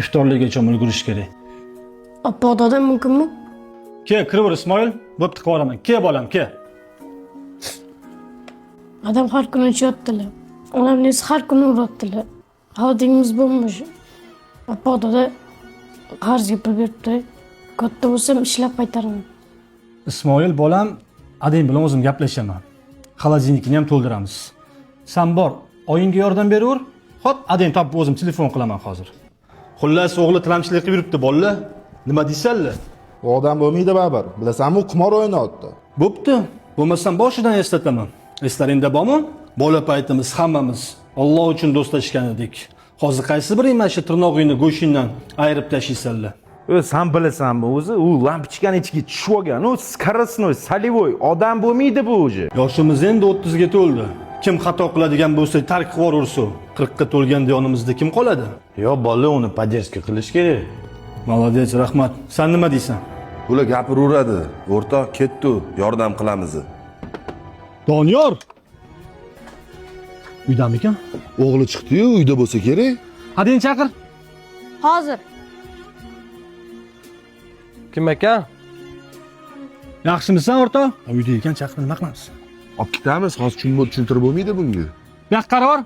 Iftorligacha ulgurish kerak. Oppoq dodam, mumkinmi? Ke, kiraver, Ismoil. Bo'pti, qilib yuboraman. Ke, bolam, ke. Adam har kuni ichyaptilar. Onamni esa har kuni uryaptilar. Xolodilnigimiz bo'lmish. Oppoq doda qarzga pul beribdi. Katta bo'lsam ishlab qaytaraman. Ismoil bolam, adang bilan o'zim gaplashaman. Xolodilnikini ham to'ldiramiz. San bor, oyingga yordam beraver. Xo'p, adang topib o'zim telefon qilaman hozir. Xullas, o'g'li tilamchilik qilib yuribdi, bolalar. Nima deysanlar? U odam bo'lmaydi baribir. Bilasanmi, u qimor o'ynayapti. Bo'pti. Bo'lmasam boshidan eslataman. Eslaringda bormi? Bola paytimiz hammamiz Alloh uchun do'stlashgan edik. Hozir qaysi biring mana shu tirnog'ingni go'shtingdan ayirib tashlaysanlar? Ö, san bilasanmi o'zi u lampochkani ichiga tushib olgan, u скоростной солевой odam bo'lmaydi bu уже. Yoshimiz endi 30 ga to'ldi. Kim xato qiladigan bo'lsa, tark qilib yuborursa, 40 ga to'lganda yonimizda kim qoladi? Yo, bola, uni поддержка qilish kerak. Молодец, rahmat. San nima deysan? Bular gapiraveradi. O'rtoq, ketdi, u, yordam qilamiz. Doniyor! Uydamikan? O'g'li chiqdi-yu, uyda bo'lsa kerak. Hading chaqir. Hozir. Kim ekan? Yaxshimisan, o'rtoq? Uyda ekan, chaqir, nima qilamiz? Olib ketamiz, hozir tushuntirib bo'lmaydi bunga. Bu yoqqa qarab bor.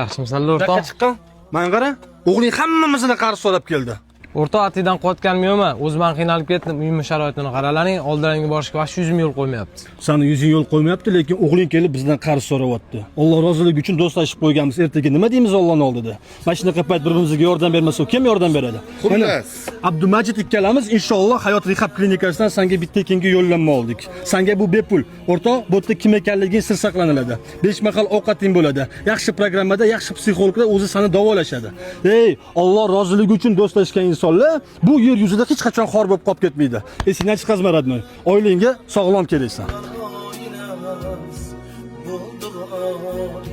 Yaxshimisanlar, Bu yoqqa o'rtoq? chiqqan. Mana qara, o'g'ling hammamizni qarz so'rab keldi. O'rtoq, atidan qilayotganim yo'qmi? O'zim ham qiynalib ketdim. Uyimni sharoitini qaralaring, oldilaringga borishga вообще yuzim yo'l qo'ymayapti. Sani yuzing yo'l qo'ymayapti, lekin o'g'ling kelib bizdan qarz so'rayapti. Alloh roziligi uchun do'stlashib qo'yganmiz. Ertaga nima deymiz Allohning oldida? Mana shunaqa payt bir-birimizga yordam bermasa, kim yordam beradi? Xullas. Mana, Abdumajid ikkalamiz inshaalloh Hayot Rehab klinikasidan sanga bitta tekinga yo'llanma oldik. Sanga bu bepul. O'rtoq, bu yerda kim ekanliging sir saqlaniladi. 5 mahal ovqating bo'ladi. Yaxshi programmada, yaxshi psixologlar o'zi seni davolashadi. Ey, Alloh roziligi uchun do'stlashgan insonlar bu yer yuzida hech qachon xor bo'lib qolib ketmaydi. Esingdan chiqazma, родной. Oilangga sog'lom kelaysan. Bo'ldi.